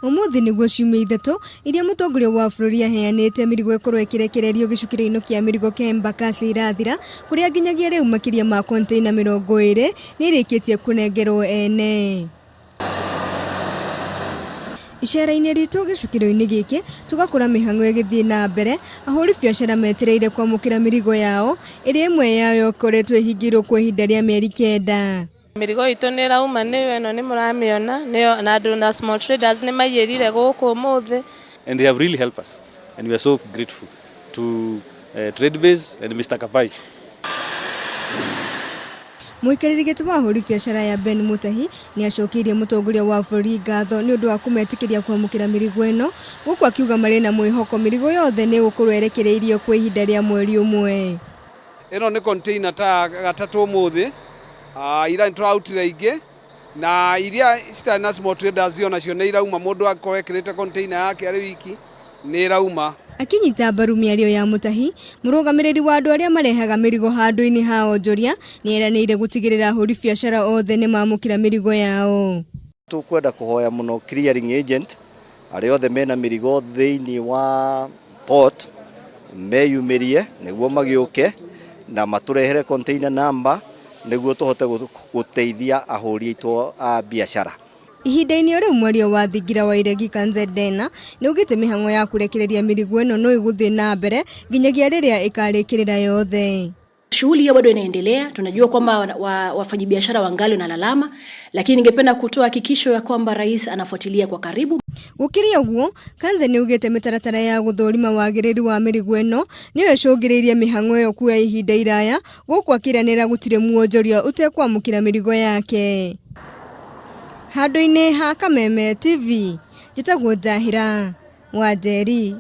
Ũmũthĩ nĩguo ciumia ithatũ iria mũtongoria wa bũrũri aheanĩte mĩrigo ĩkorwo ĩkĩrekererio gĩcukĩro-inĩ kĩa mĩrigo kĩa Embakasi irathira, kũrĩa nginyagia rĩu makĩria ma container 20 nĩ irĩkĩtie kũnengerwo ene. Icera-inĩ ritũ gĩcukĩro-inĩ gĩkĩ tũgakora mĩhang'o ĩgĩthiĩ na mbere, ahũri biacara metereire kwamũkĩra mĩrigo yao, ĩrĩa ĩmwe yayo ĩkoretwo ĩhingĩirwo kwa ihinda rĩa mĩeri kenda. Mĩrigo itũ nĩ ĩrauma nĩyo ĩno nĩ mũramĩona nĩyo na andũ na small traders nĩ maiyĩrire gũkũ ũmũthĩ. And they have really helped us and we are so grateful to Trade Base and Mr. Kapai. Mũikarĩri gĩtĩ wa ahũri biacara ya Ben Mutahi nĩ acokeirie mũtongoria wa bũrũri ngatho nĩ ũndũ wa kũmetĩkĩria kwamũkĩra mĩrigo ĩno, gũkũ akiuga marĩ na mwĩhoko mĩrigo yothe nĩ ĩgũkorwo ĩrekereirio kwa ihinda rĩa mweri ũmwe. Ĩno nĩ container ta gatatũ ũmũthĩ, ira nĩ tũrarutire ingĩ na iria citarĩ na small traders onacio nĩ irauma, mũndũ angĩkorwo ekĩrĩte container yake arĩ wiki nĩ ĩrauma. Akĩnyita mbaru mĩario ya Mutahi, mũrũgamĩrĩri wa andũ arĩa marehaga mĩrigo handũ-inĩ ha onjoria nĩ eranĩire gũtigĩrĩra ahũri biacara othe nĩ mamũkĩra mĩrigo yao. Tũkwenda kũhoya mũno clearing agent arĩa othe mena mĩrigo thĩinĩ wa port meyumĩrie nĩguo magĩũke na matũrehere container number nĩguo tũhote gũteithia ahũri aitũ a biacara. Ihinda-inĩ o rĩu mwaria wa thingira wa iregi Kanze Dena nĩ augĩte mĩhang'o ya kũrekereria mĩrigo ĩno no ĩgũthiĩ na mbere nginyagia rĩrĩa ĩkarĩkĩrĩra yothe. Shughuli hiyo bado inaendelea. Tunajua kwamba wafanyabiashara wangali wanalalama, lakini ningependa kutoa hakikisho ya kwamba rais anafuatilia kwa karibu. Gũkĩrĩ ũguo, Kanze nĩ augĩte mĩtaratara ya gũthũrima wagĩrĩru wa mĩrigo ĩno nĩyo ĩcũngĩrĩirie mĩhang'o ĩyo kuoya ihinda iraya, gũkũ akĩranĩra gũtirĩ mwonjoria ũtekwamũkĩra mĩrigo yake. Handũ-inĩ ha Kameme TV, njĩtagwo Njahĩra Wanjeri.